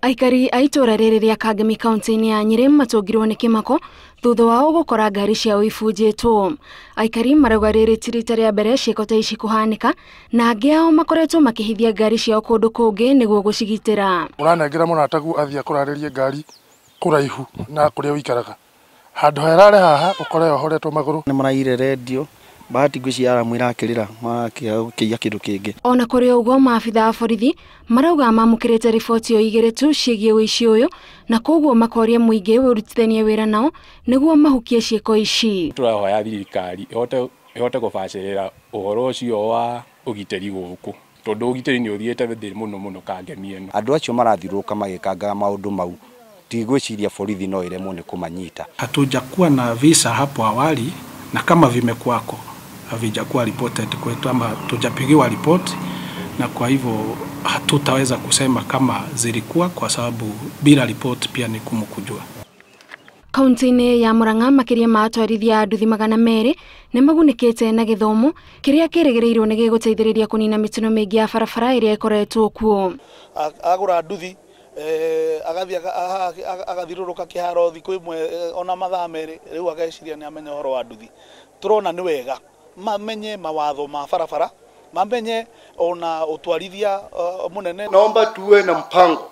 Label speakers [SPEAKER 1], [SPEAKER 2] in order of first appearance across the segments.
[SPEAKER 1] Aikari a itũra rĩrĩ rĩa Kangemi kaunti-inĩ ya Nyĩrĩ matũngirwo nĩ kĩmako thutha wao gũkora ngari ciao ibunjĩtwo. Aikari marauga rĩrĩ ti rita rĩa mbere ciĩko ta ici kũhanĩka na angĩ ao makoretwo makĩhithia ngari ciao kũndũ kũngĩ nĩguo gũcigitĩra.
[SPEAKER 2] Ũranengera mũrataguo athiĩ akũrarĩrie ngari kũraihu na kũrĩa ũikaraga. Handũ herare haha ũkore yohoretwo magũrũ.
[SPEAKER 3] Nĩ maraire redio bahati ngwĩciria aramu ĩrakĩrĩra marakĩiya kĩndũ kĩngĩ.
[SPEAKER 1] Ona kũrĩ ũguo maabitha a borithi marauga mamũkĩrĩte riboti o igĩrĩ tu ciĩgiĩ ũici ũyũ na koguo makoria mũingĩ ũrutithanie wĩra nao nĩguo mahukie ciĩko ici.
[SPEAKER 4] Tũrahoya thirikari ĩhote kũbacĩrĩra ũhoro ũcio wa ũgitĩri gũkũ tondũ ũgitĩri nĩ ũthiĩte thĩ mũno mũno Kangemi ĩno.
[SPEAKER 5] Andũ acio marathiũrũrũka magĩkangaga maũndũ mau ndigwĩciria borithi no ĩremwo nĩ kũmanyita.
[SPEAKER 6] Hatujakuwa na visa hapo awali na kama vimekuwako havijakuwa reported kwetu ama tujapigiwa ripoti, na kwa hivyo hatutaweza kusema kama zilikuwa kwa sababu bila ripoti pia ni ngumu kujua.
[SPEAKER 1] Kaunti-inĩ ya Murang'a makĩria ma atwarithia a nduthi 200 nĩ magunĩkĩte na gĩthomo kĩrĩa kĩrĩgĩrĩirwo nĩ gĩgũteithĩrĩria kũnina mĩtino mĩingĩ ya barabara ĩrĩa ĩkoretwo kuo.
[SPEAKER 7] Agũra nduthi agathiĩ agathiũrũrũka kĩharo thikũ ĩmwe ona mathaa merĩ, rĩu ageciria nĩ amenya ũhoro wa nduthi. Tũrona nĩ wega mamenye mawatho ma barabara, mamenye ona utwarithia munene.
[SPEAKER 8] Naomba tuwe na mpango,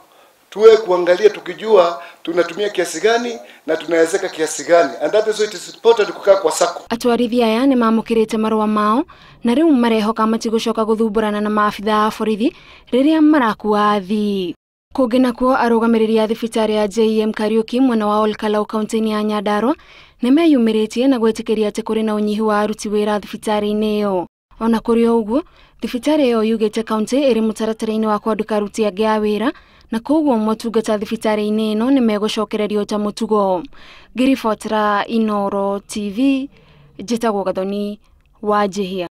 [SPEAKER 8] tuwe kuangalia tukijua tunatumia kiasi gani na tunawezeka kiasi gani, and that is why it is important kukaa kwa sako.
[SPEAKER 1] Atwarithia aya nĩ mamũkĩrĩte marũa mao na rĩu marehoka matigũcoka gũthumbũrana na maabitha a borithi rĩrĩa marakua athii. Kũngĩ nakuo arũgamĩrĩri a thibitarĩ ya JM Kariuki mwena wa Olkalau kaunti-inĩ ya Nyandarua nĩ meyumĩrĩtie na gwĩtĩkĩria atĩ kũrĩ na ũnyihu wa aruti wĩra thibitarĩ-inĩ ĩyo. Ona kũrĩ o ũguo, thibitarĩ ĩyo yugĩte kaunti ĩrĩ mũtaratara-inĩ wa kwandĩka aruti angĩ a wĩra na koguo motungata thibitarĩ-inĩ ĩno nĩ megũcokererio ta mũtugo. Ngĩribotera Inooro TV, njĩtagwo Gathoni wa Njihia.